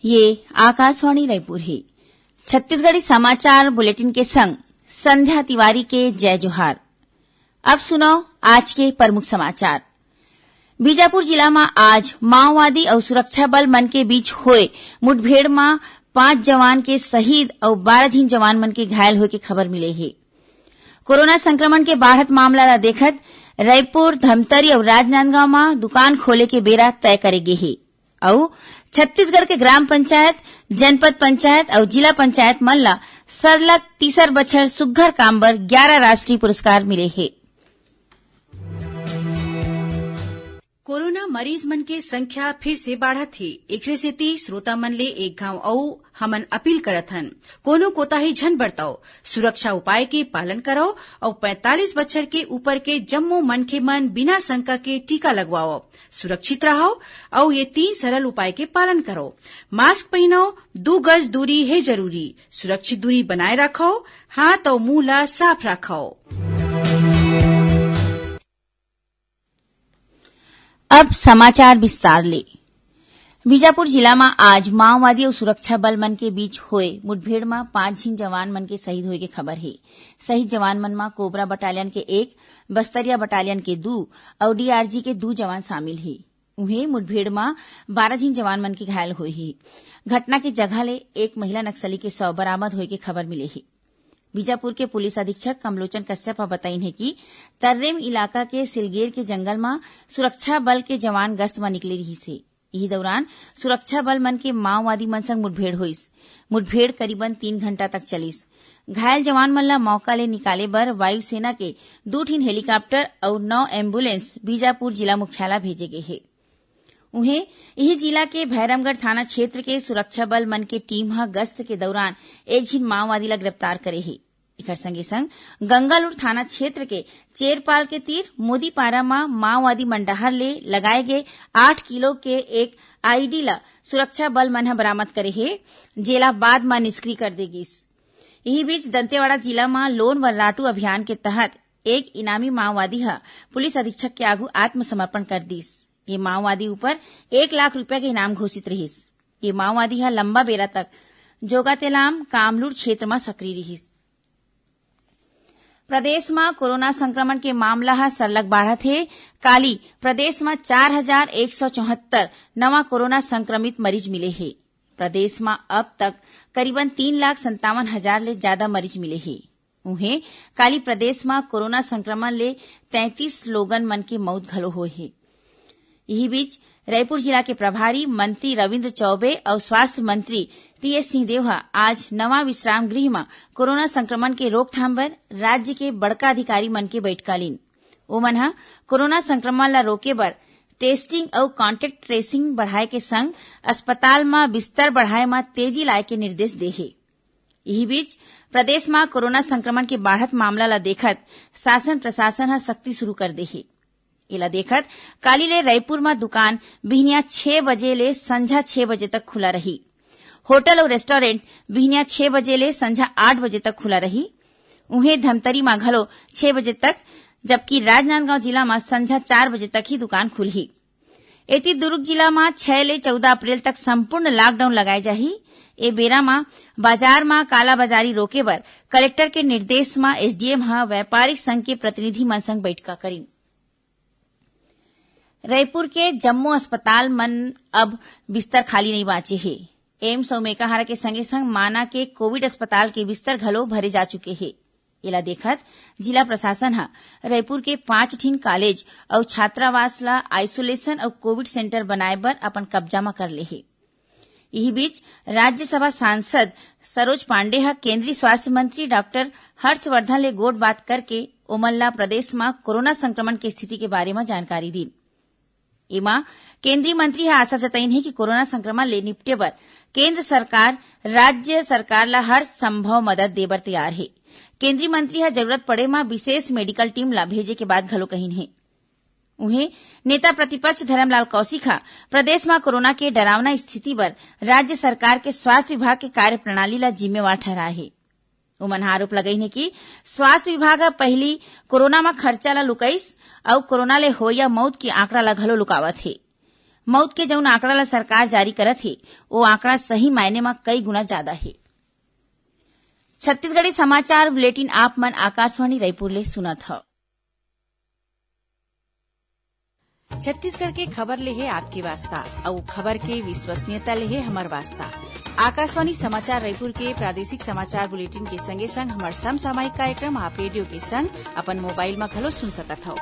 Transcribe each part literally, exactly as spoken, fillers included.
ये आकाशवाणी रायपुर हे। छत्तीसगढ़ी समाचार बुलेटिन के संग संध्या तिवारी के जय जोहार। अब सुनव आज के प्रमुख समाचार। बीजापुर जिला म आज माओवादी अउ सुरक्षा बल मन के बीच होए मुठभेड़ म पांच जवान के शहीद अउ बारह झिन जवान मन के घायल होए के खबर मिले हे। कोरोना संक्रमण के बाढ़त मामला ला देखत रायपुर, धमतरी अउ राजनांदगांव म दुकान खोले के बेरा तय करे गे हे। अउ छत्तीसगढ़ के ग्राम पंचायत, जनपद पंचायत अउ जिला पंचायत मन ला सरलग तीसर बछर सुग्घर काम बर ग्यारा राष्ट्रीय पुरस्कार मिले हे। कोरोना मरीज मन के संख्या फिर से बाढ़त हे। एकरे सेती श्रोता मन ले एक घांव अउ हमन अपील करत हन, कोनो कोताही झन बरतव। सुरक्षा उपाय के पालन करव अउ पैंतालीस बछर के ऊपर के जम्मो मनखे मन बिना शंका के टीका लगवावव। सुरक्षित रहव अउ ये तीन सरल उपाय के पालन करव। मास्क पहिनव, दू गज दूरी हे जरूरी, सुरक्षित दूरी बनाए राखव, हाथ अउ मुंह ला साफ राखव। अब समाचार विस्तार ले। बीजापुर जिला म आज माओवादी अउ सुरक्षा बल मन के बीच होए मुठभेड़ म पांच झिन जवान मन के शहीद होए के खबर हे। शहीद जवान मन म कोबरा बटालियन के एक, बस्तरिया बटालियन के दू अउ डीआरजी के दू जवान शामिल हे। उहें, मुठभेड़ म बारह झिन जवान मन के घायल होए हे। घटना के जगह ले एक महिला नक्सली के शव बरामद होए के खबर मिले हे। बीजापुर के पुलिस अधीक्षक कमलोचन कश्यप ह बताइन हे कि तर्रेम इलाका के सिलगेर के जंगल म सुरक्षा बल के जवान गश्त म निकले रिहिस हे। इही दौरान सुरक्षा बल मन के माओवादी मन संग मुठभेड़ होइस। मुठभेड़ करीबन तीन घंटा तक चलिस। घायल जवान मन ला मौका ले निकाले बर वायुसेना के दू ठिन हेलीकॉप्टर अउ नौ एम्बुलेंस बीजापुर जिला मुख्यालय भेजे गे हे। उहें, इही जिला के भैरमगढ़ थाना क्षेत्र के सुरक्षा बल मन के टीम ह गश्त के दौरान एक झिन माओवादी ला गिरफ्तार करे हे। एकर संगे संग गंगालूर थाना क्षेत्र के चेरपाल के तीर मोदीपारा म माओवादी मन डहार ले लगाए गे आठ किलो के एक आईडी ला सुरक्षा बल मन ह बरामद करे हे, जेला बाद म निष्क्रिय कर दे गिस। इही बीच, दंतेवाड़ा जिला म लोन वर्राटू अभियान के तहत एक इनामी माओवादी ह पुलिस अधीक्षक के आगू आत्मसमर्पण कर दिस। ये माओवादी ऊपर एक लाख रुपया के इनाम घोषित रिहिस। ये माओवादी ह लंबा बेरा तक जोगातेलाम कामलूर क्षेत्र म सक्रिय रिहिस। प्रदेश म कोरोना संक्रमण के मामला ह सरलग बाढ़त हे। काली प्रदेश म चार हजार एक सौ चौहत्तर नवा कोरोना संक्रमित मरीज मिले हे। प्रदेश म अब तक करीबन तीन लाख संतावन हजार ले जादा मरीज मिले हे। उहें, काली प्रदेश म कोरोना संक्रमण ले तैंतीस लोगन मन के मउत घलो होए हे। इही बीच, रायपुर जिला के प्रभारी मंत्री रविंद्र चौबे अउ स्वास्थ्य मंत्री टीएस सिंहदेव ह आज नवा विश्राम गृह म कोरोना संक्रमण के रोकथाम बर राज्य के बड़का अधिकारी मन के बइठका लीन। ओमन ह कोरोना संक्रमण ल रोके बर टेस्टिंग अउ कॉन्टैक्ट ट्रेसिंग बढ़ाए के संग अस्पताल म बिस्तर बढ़ाए म तेजी लाए के निर्देश दे हे। इही बीच, प्रदेश म कोरोना संक्रमण के बाढ़त मामला ल देखत शासन प्रशासन ह सख्ती शुरू कर दे हे। एला देखत काली ले रायपुर म दुकान बिहनिया छह बजे ले संझा छह बजे तक खुला रही। होटल अउ रेस्टोरेंट बिहनिया छह बजे ले संझा आठ बजे तक खुला रही। उहें, धमतरी म घलो छह बजे तक, जबकि राजनांदगांव जिला म संझा चार बजे तक ही दुकान खुलही। एती दुर्ग जिला म छह ले चौदह अप्रैल तक संपूर्ण लॉकडाउन लगाए जाही। ए बेरा म बाजार म कालाबाजारी रोके बर कलेक्टर के निर्देश म एसडीएम ह व्यापारिक संघ के प्रतिनिधि मन संग बैठका करिन। रायपुर के जम्मो अस्पताल मन अब बिस्तर खाली नइ बांचे हे। एम्स अउ मेकाहारा के संगे संग माना के कोविड अस्पताल के बिस्तर घलो भरे जा चुके हे। एला देखत जिला प्रशासन ह रायपुर के पांच ठिन कॉलेज अउ छात्रावास ला आइसोलेशन अउ कोविड सेंटर बनाए बर अपन कब्जा म कर ले हे। इही बीच, राज्यसभा सांसद सरोज पांडे ह केंद्रीय स्वास्थ्य मंत्री डॉक्टर हर्षवर्धन ले गोठ बात करके ओमन ला प्रदेश म कोरोना संक्रमण के स्थिति के बारे म जानकारी दीन। एमा केंद्रीय मंत्री ह आशा जताइन हे कि कोरोना संक्रमण ले निपटे बर केंद्र सरकार राज्य सरकार ला हर संभव मदद दे बर तैयार हे। केंद्रीय मंत्री ह जरूरत पड़े म विशेष मेडिकल टीम ला भेजे के बात घलो कहिन हे। उहें, नेता प्रतिपक्ष धरमलाल कौशिक ह प्रदेश म कोरोना के डरावना स्थिति बर राज्य सरकार के स्वास्थ्य विभाग के कार्यप्रणाली ला जिम्मेवार ठहराए हे। ओमन ह आरोप लगाइन हे कि स्वास्थ्य विभाग ह पहिली कोरोना म खर्चा ला लुकाइस अउ कोरोना ले होइया मउत के आंकड़ा ला घलो लुकावत हे। मउत के जउन आंकड़ा ल सरकार जारी करत हे, वो आंकड़ा सही मायने म कई गुना जादा हे। छत्तीसगढ़ी समाचार बुलेटिन आप मन आकाशवाणी रायपुर ले सुनत हव। छत्तीसगढ़ के खबर ले हे आपके वास्ता, अउ खबर के विश्वसनीयता ले हे हमर वास्ता। आकाशवाणी समाचार रायपुर के प्रादेशिक समाचार बुलेटिन के संगे संग हमर समसामयिक कार्यक्रम आप रेडियो के संग अपन मोबाइल म घलो सुन सकत हव।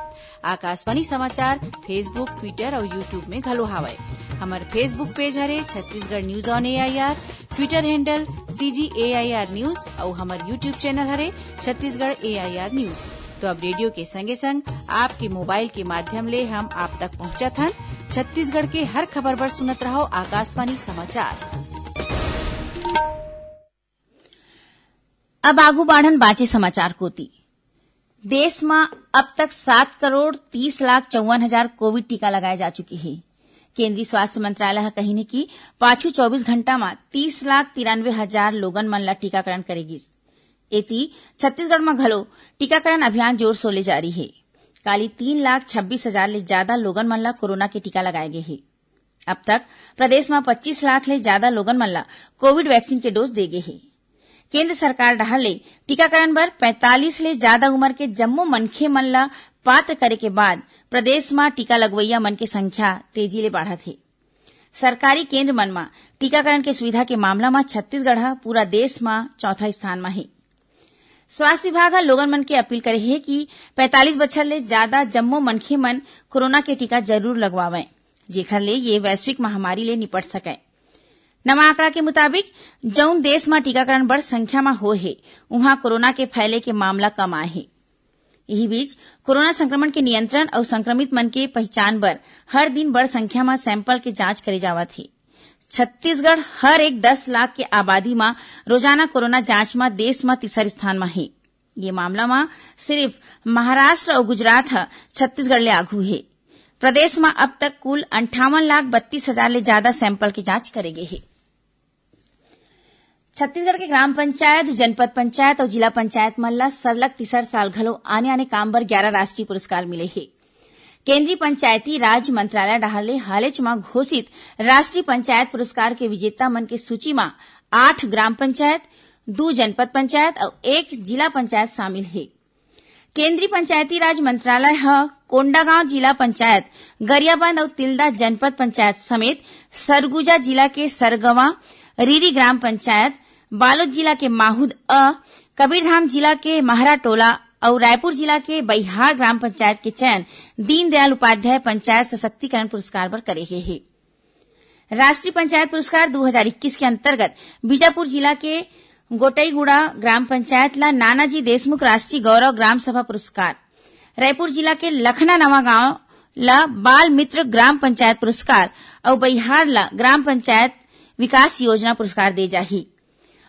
आकाशवाणी समाचार Facebook, Twitter अउ YouTube में घलो हावय। हमर Facebook पेज हरे Chhattisgarh news on AIR, Twitter handle CG AIR news अउ हमर YouTube चैनल हरे छत्तीसगढ़ एआईआर न्यूज। तो अब रेडियो के संगे संग आपके मोबाइल के माध्यम ले हम आप तक पहुंचत हन। छत्तीसगढ़ के हर खबर बर सुनत रहव आकाशवाणी समाचार। अब आगू बाढ़न बांचे समाचार कोति। देश म अब तक सात करोड़ तीस लाख चौवन हजार कोविड टीका लगाए जा चुके हे। केंद्रीय स्वास्थ्य मंत्रालय ह कहिन हे कि पाछू चौबीस घंटा म तीस लाख तिरानवे हजार लोगन मन ल टीकाकरण करे गिस। एती, छत्तीसगढ़ म घलो टीकाकरण अभियान जोर शोर ले जारी हे। काली तीन लाख छब्बीस हजार ले जादा लोगन मन ल कोरोना के टीका लगाए गे हे। अब तक प्रदेश म पच्चीस लाख ले जादा लोगन मन ल कोविड वैक्सीन के डोज दे गे हे। केंद्र सरकार डहार ले टीकाकरण बर पैंतालीस ले जादा उमर के जम्मो मनखे मन ल पात्र करे के बाद प्रदेश म टीका लगवइया मन के संख्या तेजी ले बाढ़त हे। सरकारी केंद्र मन म टीकाकरण के सुविधा के मामला म छत्तीसगढ़ ह पूरा देश म चौथा स्थान म हे। स्वास्थ्य विभाग ह लोगन मन के अपील करे हे कि पैंतालीस बछर ले जादा जम्मो मनखे मन कोरोना के टीका जरूर लगवावंय, जेखर ले ये वैश्विक महामारी ले निपट सकय। नवा आंकड़ा के मुताबिक, जउन देश म टीकाकरण बड़ संख्या म होए हे, उहां कोरोना के फैले के मामला कम आए हे। इही बीच, कोरोना संक्रमण के नियंत्रण अउ संक्रमित मन के पहिचान बर हर दिन बड़ संख्या म सैंपल के जांच करे जावत हे। छत्तीसगढ़ हर एक दस लाख के आबादी म रोजाना कोरोना जांच म देश म तीसर स्थान म हे। ये मामला म सिर्फ महाराष्ट्र अउ गुजरात ह छत्तीसगढ़ ले आघू हे। प्रदेश म अब तक कुल अंठावन लाख बत्तीस हजार ले जादा सैंपल के जांच करे गे हे। छत्तीसगढ़ के ग्राम पंचायत, जनपद पंचायत अउ जिला पंचायत मन ल सरलग तीसर साल घलो आने-आने काम बर ग्यारा राष्ट्रीय पुरस्कार मिले हे। केंद्रीय पंचायती राज मंत्रालय डहार ले हालेच म घोषित राष्ट्रीय पंचायत पुरस्कार के विजेता मन के सूची म आठ ग्राम पंचायत, दू जनपद पंचायत अउ एक जिला पंचायत शामिल हे। केंद्रीय पंचायती राज मंत्रालय ह कोंडागांव जिला पंचायत, गरियाबंद अउ तिल्दा जनपद पंचायत समेत सरगुजा जिला के सरगवां, रीरी ग्राम पंचायत, बालोद जिला के माहुद अ, कबीरधाम जिला के महराटोला अउ रायपुर जिला के बहिहार ग्राम पंचायत के चयन दीनदयाल उपाध्याय पंचायत सशक्तिकरण पुरस्कार बर करे गे हे। राष्ट्रीय पंचायत पुरस्कार दू हजार इक्कीस के अंतर्गत बीजापुर जिला के गोटईगुड़ा ग्राम पंचायत ला नानाजी देशमुख राष्ट्रीय गौरव ग्राम सभा पुरस्कार, रायपुर जिला के लखना नवा गांव ला बाल मित्र ग्राम पंचायत पुरस्कार अउ बहिहार ला ग्राम पंचायत विकास योजना पुरस्कार दे जाही।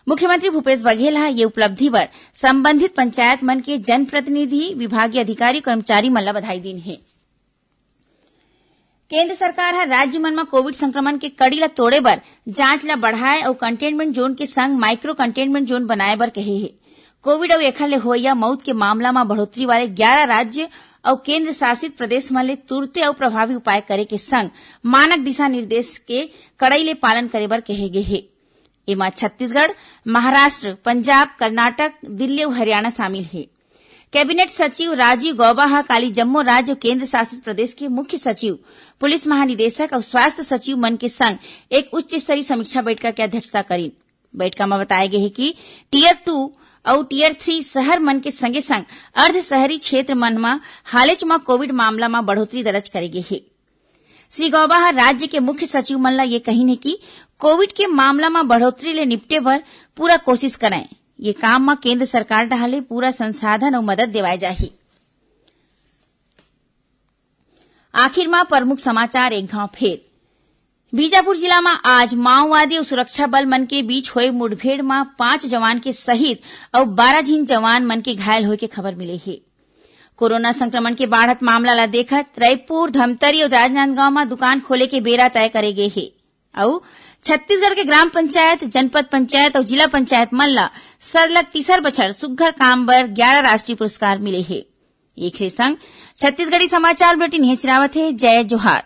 मुख्यमंत्री भूपेश बघेल ह ये उपलब्धि बर संबंधित पंचायत मन के जनप्रतिनिधि, विभागीय अधिकारी, कर्मचारी मन ला बधाई दीन हे। केंद्र सरकार ह राज्य मन म कोविड संक्रमण के कड़ी ल तोड़े बर जांच ल बढ़ाए अउ कंटेनमेंट जोन के संग माइक्रो कंटेनमेंट जोन बनाए बर कहे हे। कोविड अउ एखर ले होवइया मउत के मामला म बढ़ोतरी वाले ग्यारा राज्य अउ केंद्र शासित प्रदेश मन ले तुरते अउ प्रभावी उपाय करे के संग मानक दिशा निर्देश के कड़ाई ले पालन करे बर कहे गे हे। एमा छत्तीसगढ़, महाराष्ट्र, पंजाब, कर्नाटक, दिल्ली अउ हरियाणा शामिल हे। कैबिनेट सचिव राजीव गौबा ह काली जम्मो राज्य अउ केंद्र शासित प्रदेश के मुख्य सचिव, पुलिस महानिदेशक अउ स्वास्थ्य सचिव मन के संग एक उच्च स्तरीय समीक्षा बैठका के अध्यक्षता करीन। बैठका म बताए गे हे कि टियर टू अउ टियर थ्री शहर मन के संगे संग अर्ध शहरी क्षेत्र मन म हालेच म कोविड मामला म बढ़ोतरी दर्ज करे गे हे। श्री गौबा ह राज्य के मुख्य सचिव मन ल ये कहिन हे कि कोविड के मामला म बढ़ोतरी ले निपटे बर पूरा कोशिश करंय। ये काम म केंद्र सरकार डहार ले पूरा संसाधन अउ मदद देवाए जाही। आखिर म प्रमुख समाचार एक घांव फेर। बीजापुर जिला म आज माओवादी अउ सुरक्षा बल मन के बीच होए मुठभेड़ म पांच जवान के शहीद अउ बारह झिन जवान मन के घायल होए के खबर मिले हे। कोरोना संक्रमण के बाढ़त मामला ला देखत रायपुर, धमतरी अउ राजनांदगांव म दुकान खोले के बेरा तय करे गे हे। अउ छत्तीसगढ़ के ग्राम पंचायत, जनपद पंचायत अउ जिला पंचायत मन ला सरलग तीसर बछर सुग्घर काम बर ग्यारा राष्ट्रीय पुरस्कार मिले हे। एखरे संग छत्तीसगढ़ी समाचार बुलेटिन इहें सिरावत हे। जय जोहार।